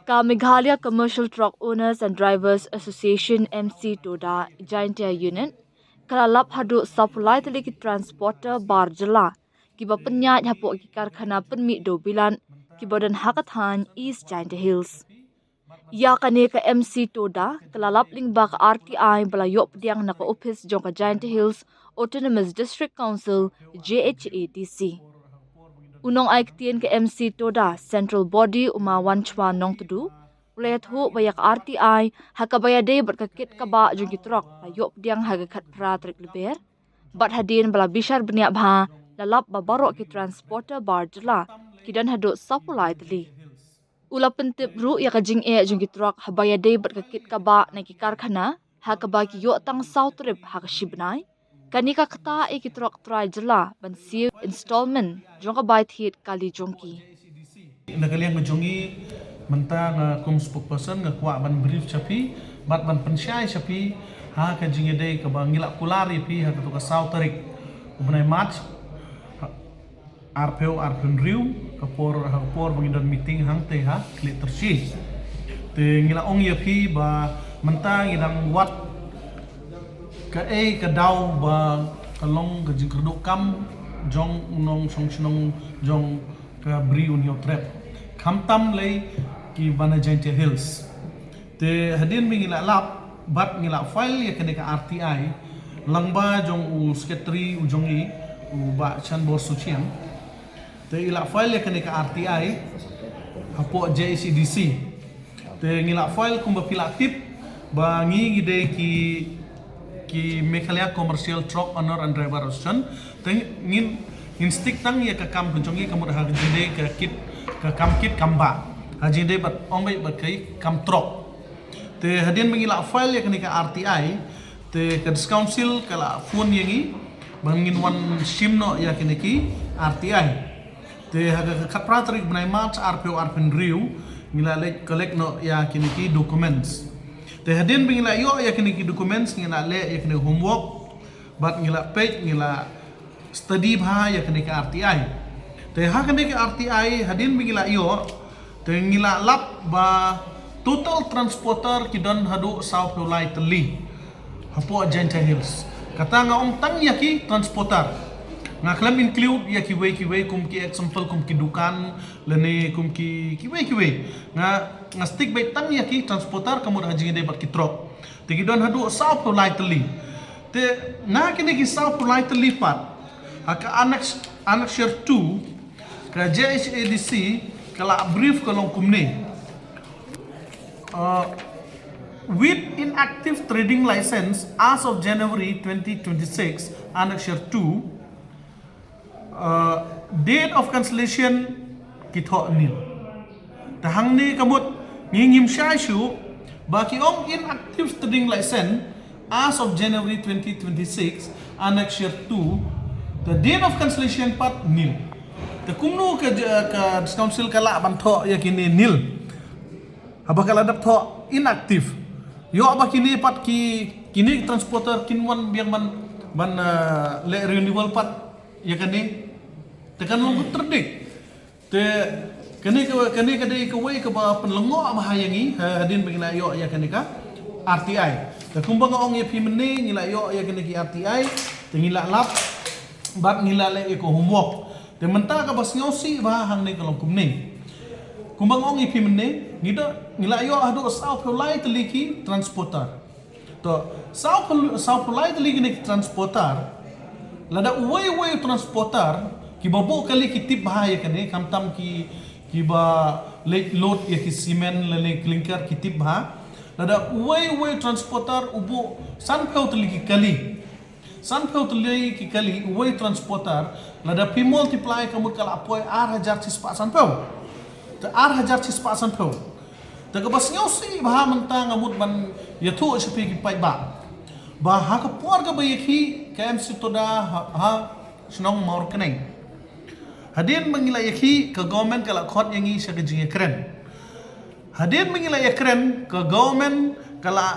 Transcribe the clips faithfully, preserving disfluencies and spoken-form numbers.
Ka Meghalaya Commercial Truck Owners and Drivers Association, M C TODA, Jaintia Unit, ka la lap haduh sawphew lai tylli ki transporter bar jylla kiba pynïaid hapoh ki karkhana pynmih dewbilat kiba don ha ka thaiñ East Jaintia Hills. Ïa kane ka M C TODA ka la lap lyngba ka R T I ba la ïoh pdiang na ka ophis jong ka Jaintia Hills Autonomous District Council, J H A D C. U nongai ktien ka M C TODA Central Body, u Ma Wanchwa Nongtdu, u la ïathuh ba ïa ka R T I ha kaba ïadei bad ka kit ka bah jong ki trok la ïoh pdiang ha ka khatphra tarik Lber, bad hadien ba la bishar bniah bha, la lap ba baroh ki transporter bar jylla ki don haduh sawphew lai tylli. U la pyntip ruh ïa ka jingeh jong ki trok haba ïadei bad ka kit ka bah na ki karkhana ha kaba ki ïoh tang saw trip ha ka shi bnai. Kane ka ktah ïa ki trok trai jylla ban siew installment jong ka bai thied kali jong ki. Na ka liang ka jong ngi, mynta nga kum spokesperson nga kwah ban brief sha phi bad ban pynshai sha phi ha ka jingïadei kaba ngi la kular ïa phi ha kato ka saw tarik u bnai March, ha, arphew arphew hynriew, ka por, ha ka por ba ngi don meeting hangtei ha Khliehtyrshi. Te ngi la ong ïa phi ba mynta ngi dang wad kaei ka daw ba ka long ka jingkyrduh kam jong u nongshong shnong jong ka Bri u Hynñiewtrep, khamtam lei kiba na Jaintia Hills. Te hadien ba ngi la lap bad ngi la file ïa kane ka R T I lyngba jong u secretary u jong ngi, u Bah Chanbor Suchiang. Te ngi la file ïa kane ka R T I hapoh J H A D C. Te ngi la file kumba phi la tip ba ngi ngi dei ki, ki Meghalaya Commercial Truck Owner and Driver Association. Te ngin, ngin stick tang ïa ka kam ka jong ngi ka mut ha ka jingdei ka kit, ka kam kit kam bah, ha jingdei bad ong beit bad kai kam trok. Te hadien ba ngi la file ïa kane ka R T I, te ka District Council ka la phone ïa ngi ba ngin wan shim noh ïa kine ki R T I. Te ha ka khatphra tarik bnai March arphew arphew hynriew ngi la leit collect noh ïa kine ki documents. Te hadien ba ngi la ïoh ïa kine ki documents ngi la leh ïa kine homework bad ngi la peit, ngi la study bha ïa kane ka R T I. Te ha kane ka R T I hadien ba ngi la ïoh, te ngi la lap ba total transporter ki don haduh sawphew lai tylli hapoh Jaintia Hills. Kata nga ong tang ïa ki transporter. Nga khlem include ïa kiwei kiwei kum ki example kum ki dukan lane kum ki, kiwei kiwei. Nga, nga stick beit tang ïa ki transporter ka mut ha jingïadei bad ki trok. Te ki don haduh sawphew lai tylli. Te na kine ki sawphew lai tylli pat, ha ka annex, annexure two, ka J H A D C ka la brief ka long kumne. Uh, with inactive trading license as of January twenty twenty-six, annexure two, uh, date of cancellation ki thoh nil. Te hangne ka mut ngi ngim shai shuh ba ki ong inactive trading license as of January twenty twenty-six, annexure two, the date of cancellation pat nil. Te kumno ka, ka District Council ka lah ban thoh ïa kine nil haba ka la dep thoh inactive? Ïoh ba kine pat ki, kine transporter kin wan biang ban, ban, uh, leh renewal pat ïa kane. Te kan long contradict. Te kane ka, kane ka dei kawei kaba pynlyngngoh bha ïa ngi, ha, hadien ba ngi la ïoh ïa kane ka R T I. Te kumba nga ong ïa phi mynne, ngi la ïoh ïa kane ki R T I, te ngi la lap bad ngi la leh ïa ka homework. Te mynta kaba sngewsih bha hangne ka long kumne. Kumba nga ong ïa phi mynne, ngi da, ngi la ïoh haduh sawphew lai tylli ki transporter. To, sawphew, sawphew lai tylli kine ki transporter, lada uwei uwei u transporter kiba buh kali ki tip bha ïa kane, khamtam ki, kiba leit load ïa ki cement lane clinker ki tip bha. Lada uwei uwei u transporter u buh sanphew tylli ki kali, sanphew tylli ki kali uwei u transporter, lada phi multiply ka mut ka la poi ar hajar shispah sanphew. Te ar hajar shispah sanphew. Te kaba sngewsih bha mynta nga mut ban ïathuh sha phi ki paidbah ba ha ka por kaba ïa ki ka M C TODA ha, ha shnong Mawryngkneng, hadien ba ngi la ïa ki ka government ka la khot ïa ngi sha ka jingïakren. Hadien ba ngi la ïakren ka government ka la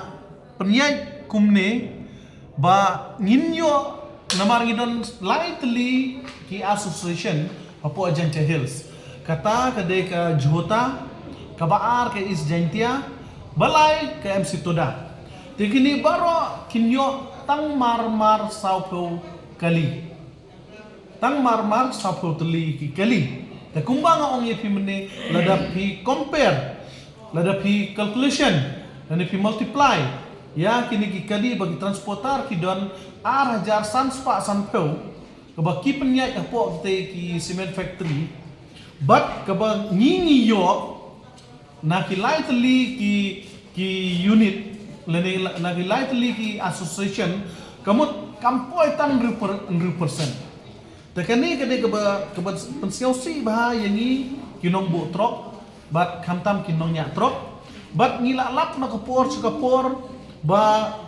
pynïaid kumne ba ngin ïoh, namar ngi don lai tylli ki association hapoh Jaintia Hills. Kata ka dei ka JHOTA, Kaba ar ka East Jaintia, ba lai ka M C Toda. Te kine baroh kin ïoh tang marmar sawphew kali. Tang marmar sawphew tylli ki kali. Te kumba nga ong ïa phi mynne, lada phi compare, lada phi calculation, lada phi multiply ïa kine ki kali ba ki transporter ki don ar hajar san spah sanphew, kaba ki pynïaid hapoh kitei ki cement factory. Bad kaba ngi ngi ïoh na ki lai tylli ki, ki unit, lane na ki lai tylli ki association, ka mut kam poi tang hynriew per-, hynriew percent. Te kane ka dei kaba, kaba pynsngewsih bha ïa ngi ki nongbuh trok bad khamtam ki nongñiah trok. Bad ngi la lap na ka por sha ka por ba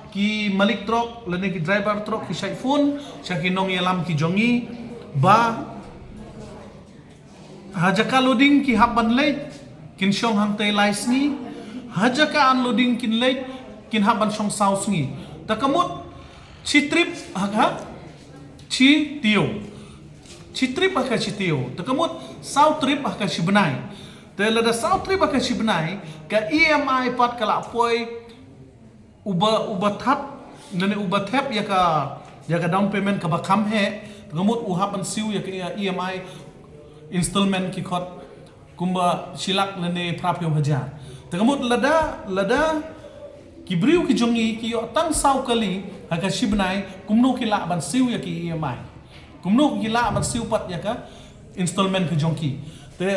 ki malik trok lane ki driver trok ki shait phone sha ki nongïalam ki jong ngi ba ha jaka loading ki hap ban leit, kin shong hangtei lai sngi. Ha jaka unloading kin leit, kin hap ban shong saw sngi. Te ka mut shi trip ha ka shi taïew. Shi trip ha ka shi taïew. Te ka mut saw trip ha ka shi bnai. Te lada saw trip ha ka shi bnai, ka E M I pat ka la poi uba, uba thap, lane uba thep ïa ka, ïa ka down payment kaba kham heh. Te ka mut u hap ban siew ïa ka E M I installment ki khot kumba shi lak lane phra phew hajar. Te ka mut lada, lada ki briew ki jong ngi ki ïoh tang saw kali ha ka shi bnai, kumno ki lah ban siew ïa ka E M I? Kumno ki lah ban siew pat ïa ka installment ka jong ki? Te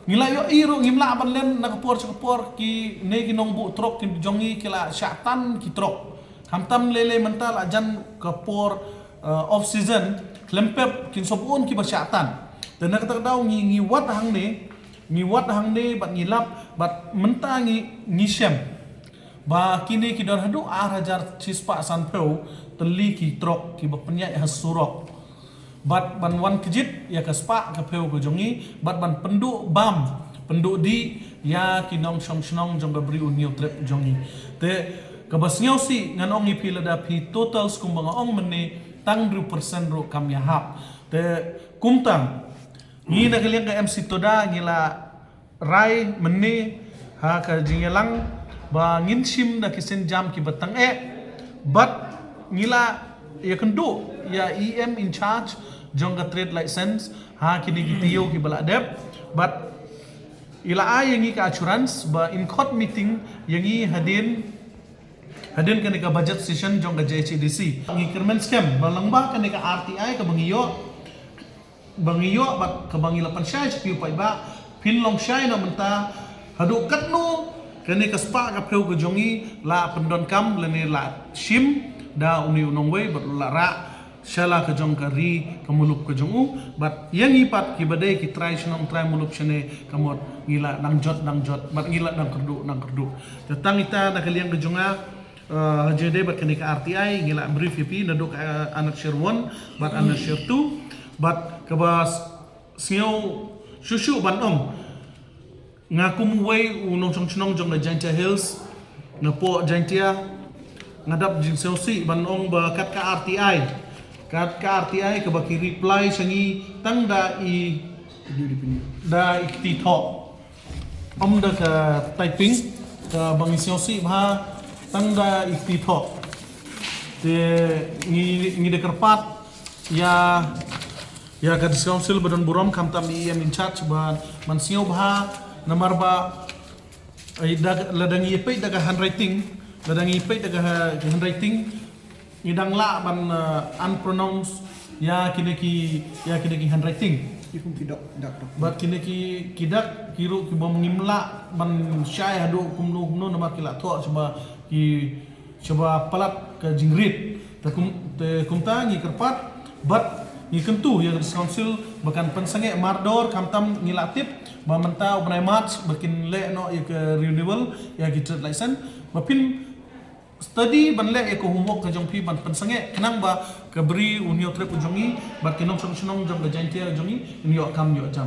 ngi la ïohi ruh, ngim lah ban len na ka por sha ka por, kine ki nongbuh trok ki jong ngi ki la shah tan ki trok. Khamtam lei lei mynta la jan ka por, eh, off season, khlem pep kin sa bun kiba shah tan. Te na kata ka daw ngi, ngi wad hangne, ngi wad hangne bad ngi lap, bad mynta ngi, ngi shem ba kine ki don haduh ar hajar shispah sanphew tylli ki trok kiba pynïaid ha surok. Bad ban wan kjit ïa ka spah ka phew ka jong ngi, bad ban pynduh bam, pynduh dih ïa ki nongshong shnong jong ka Bri u Hynñiewtrep jong ngi. Te kaba sngewsih ngan ong ïa phi, lada phi total skum ba nga ong mynne, tang hynriew percent ruh kam ïahap. Te kumta ngi na ka liang ka M C Toda ngi la rai mynne ha ka jingïalang ba ngin shim da ki sienjam kiba tang eh, bad ngi la ïakynduh ïa E M in charge jong ka trade license ha kine ki taïew kiba la dep, bad i la ai ïa ngi ka assurance ba in khot meeting ïa ngi hadien, hadien kane ka budget session jong ka J H A D C. Ngi kyrmen skhem ba lyngba kane ka R T I kaba ngi ïoh, ba ngi ïoh bad kaba ngi la pynshai sha phi u paidbah, phin long shai na mynta, haduh katno kane ka spah ka phew ka jong ngi la pyndonkam lane la shim da une u nongwei bad la rah sha la ka jong ka ri ka muluk ka jong u. Bad ïa ngi pat kiba dei ki trai shnong trai muluk shane, ka mut ngi la nang jot nang jot bad ngi la nang kyrduh nang kyrduh. Te tang ita na ka liang ka jong nga, eh, ha jingïadei bad kane ka R T I ngi la brief ïa phi naduh ka, eh, Anarchy one bad Anarchy two, bad kaba s-, sngew shuh shuh ban ong, nga kum uwei u nongshong shnong jong ka Jaintia Hills, nga poh Jaintia, nga dap jingsngewsih ban ong ba kat ka R T I, kat ka R T I kaba ki reply sha ngi tang da i, da i kti thoh. Ym da ka typing, kaba ngi sngewsih bha, tang da i kti thoh. Te ngi, ngi da kyrpad ïa, ïa ka District Council ba don burom, khamtam i E M in charge ba man sngewbha, namar ba, ai, da, lada ngi peit da ka handwriting, lada ngi peit da ka ha-, ka handwriting, ngi dang lah ban, eh, unpronounce ïa kine ki, ïa kine ki handwriting. Ki kum ki dak, dak, dak. Bad kine ki, ki dak ki ruh kiba ngim lah ban shai haduh kumno kumno namar ki la thoh shaba ki, shaba palat ka jingrit. Te kum, te kumta ngi kyrpad bad ngi kyntu ïa ka District Council ba kan pynsangeh mardor, khamtam ngi la tip ba mynta u bnai March ba kin leh noh ïa ka renewal ïa ki trade license, ba phin study ban leh ïa ka homework ka jong phi ban pynsangeh, khnang ba ka Bri u Hynñiewtrep u jong ngi bad ki nongshong shnong jong ka Jaintia u jong ngi kin ïoh kam ïoh jam.